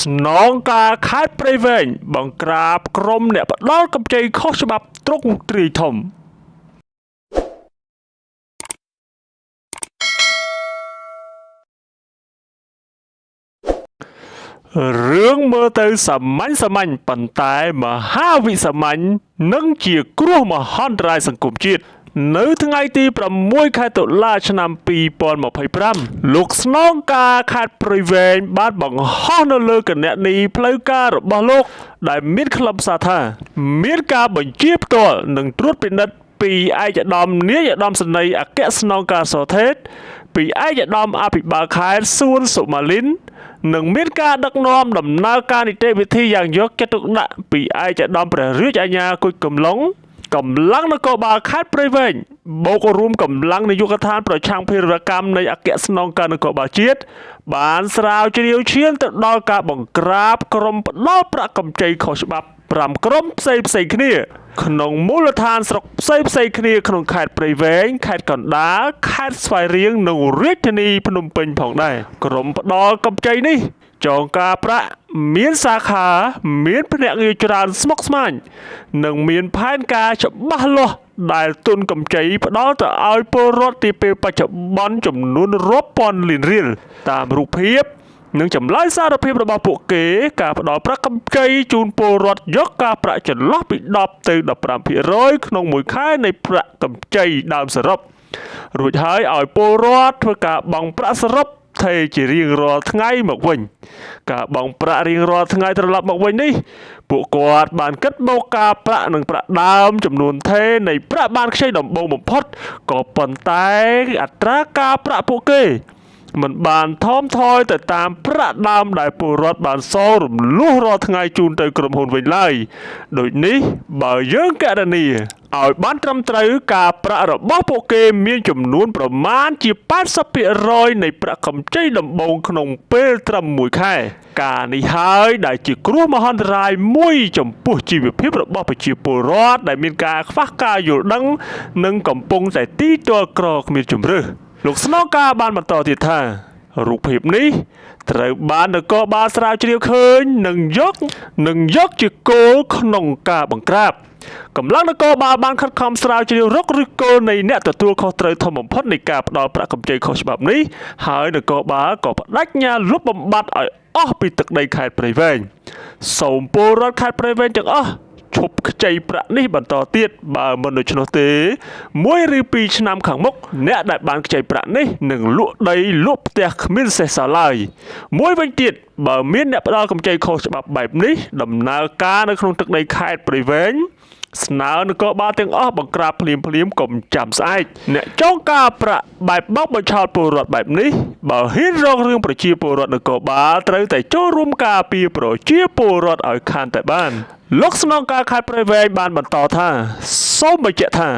ស្នងការខេត្តព្រៃវែងបង្ក្រាបក្រុមអ្នកផ្ដល់កម្ចីខុសច្បាប់ទ្រង់ទ្រាយធំ រឿងមើលទៅសាមញ្ញសាមញ្ញប៉ុន្តែមហាវិសាមញ្ញនិងជាគ្រោះមហន្តរាយសង្គមជាតិនៅថ្ងៃទី6ខែតុលាឆ្នាំ2025លោកស្នងការខេត្តព្រៃវែងបានបង្ហោះនៅលើគណនីផ្លូវការរបស់លោក ដែលមានខ្លឹមសារថា មានការបញ្ជាផ្ទាល់និងត្រួតពិនិត្យពីឯកឧត្តមនាយឧត្តមសេនីយ៍អគ្គស្នងការសថេតពីឯកឧត្តមអភិបាលខេត្តសួនសុម៉ាលីន នឹងមានការដឹកនាំដំណើរការនីតិវិធីយ៉ាងយកចិត្តទុកដាក់ពីឯកឧត្តមព្រះរាជអាជ្ញាគុជកំឡុងកម្លាំងនគរបាលខេត្តព្រៃវែងបូករួមកម្លាំងនាយកដ្ឋានប្រឆាំងភេរវកម្មនៃអគ្គស្នងការនគរបាលជាតិបានស្រាវជ្រាវឈានទៅដល់ការបង្ក្រាបក្រុមផ្ដល់ប្រាក់កម្ចីខុសច្បាប់5ក្រុមផ្សេងផ្សេងៗគ្នា ក្នុងមូលដ្ឋានស្រុកផ្សេងផ្សេងៗគ្នាក្នុងខេត្តព្រៃវែងខេត្តកណ្ដាលខេត្តស្វាយរៀងនិងរាជធានីភ្នំពេញផងដែរក្រុមផ្ដល់កម្ចីនេះចងការប្រាក់មានសាខាមានភ្នាក់ងារច្រើនស្មុគស្មាញនិងមានផែនការច្បាស់លាស់ដែលទុនកម្ចីផ្ដល់ទៅឲ្យពលរដ្ឋទីពេលបច្ចុប្បន្នចំនួនរាប់ពាន់លានរៀលតាមរូបភាព និងចម្លើយសារភាពរបស់ពួកគេការផ្ដល់ប្រាក់កម្ចីជូនពលរដ្ឋយកការប្រាក់ចន្លោះពី10ទៅ15%ក្នុងមួយខែនៃប្រាក់កម្ចីដើមសរុបរួចហើយឲ្យពលរដ្ឋធ្វើការបង់ប្រាក់សរុបថេរជារៀងរាល់ថ្ងៃមកវិញការបង់ប្រាក់រៀងរាល់ថ្ងៃត្រឡប់មកវិញនេះពួកគាត់បានគិតបូកការប្រាក់និងប្រាក់ដើមចំនួនថេរនៃប្រាក់បានខ្ចីដំបូងបំផុតក៏ប៉ុន្តែអត្រាការប្រាក់ពួកគេ មិនបានថមថយទៅតាមប្រាក់ដើមដែលពលរដ្ឋបានសងរំលោះរាល់ថ្ងៃជូនទៅក្រុមហ៊ុនវិញឡើយដូចនេះបើយើងកណនាឲ្យបានត្រឹមត្រូវការប្រាក់របស់ពួកគេមានចំនួនប្រមាណជា80%នៃប្រាក់កម្ចីដំបូងក្នុងពេលត្រឹមមួយខែការនេះហើយដែលជាគ្រោះមហន្តរាយមួយចំពោះជីវភាពរបស់ប្រជាពលរដ្ឋដែលមានការខ្វះការយល់ដឹងនិងកំពុងតែទីទ័លក្រគ្មានជម្រើស លោកស្នងការបានបន្តទៀតថារូបភាពនេះត្រូវបាននគរបាលស្រាវជ្រាវឃើញនិងយកនិងយកជាគោលក្នុងការបង្ក្រាបកម្លាំងនគរបាលបានខិតខំស្រាវជ្រាវរកឫសគល់នៃអ្នកទទួលខុសត្រូវធំបំផុតនៃការផ្ដល់ប្រាក់កម្ចីខុសច្បាប់នេះហើយនគរបាលក៏បដិញ្ញាលុបបំបាត់ឲ្យអស់ពីទឹកដីខេត្តព្រៃវែងសូមពលរដ្ឋខេត្តព្រៃវែងទាំងអស់ឈប់ខ្ចីប្រាក់នេះបន្តទៀតបើមិនដូច្នោះទេ1ឬ2ឆ្នាំខាងមុខអ្នកដែលបានខ្ចីប្រាក់នេះនឹងលក់ដីលក់ផ្ទះគ្មានសេះសល់ឡើយមួយវិញទៀតបើមានអ្នកផ្ដល់កម្ចីខុសច្បាប់បែបនេះដំណើរការនៅក្នុងទឹកដីខេត្តព្រៃវែងស្នើនគរបាលទាំងអស់បង្ក្រាបភ្លាមភ្លាមកុំចាំស្អែកអ្នកចងការប្រាក់បែបបោកបញ្ឆោតពលរដ្ឋបែបនេះបើហ៊ានរករឿងប្រជាពលរដ្ឋនគរបាលត្រូវតែចូលរួមការពារប្រជាពលរដ្ឋឲ្យខានតែបានលោកស្នងការខេត្តព្រៃវែងបានបន្តថាសូមបញ្ជាក់ថា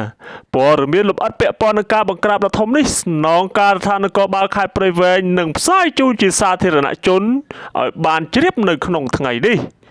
ព័ត៌មានលម្អិតពាក់ព័ន្ធនឹងការបង្ក្រាបដ៏ធំនេះស្នងការដ្ឋាននគរបាលខេត្តព្រៃវែងនឹងផ្សាយជូនជាសាធារណជនឲ្យបានជ្រាបនៅក្នុងថ្ងៃនេះ។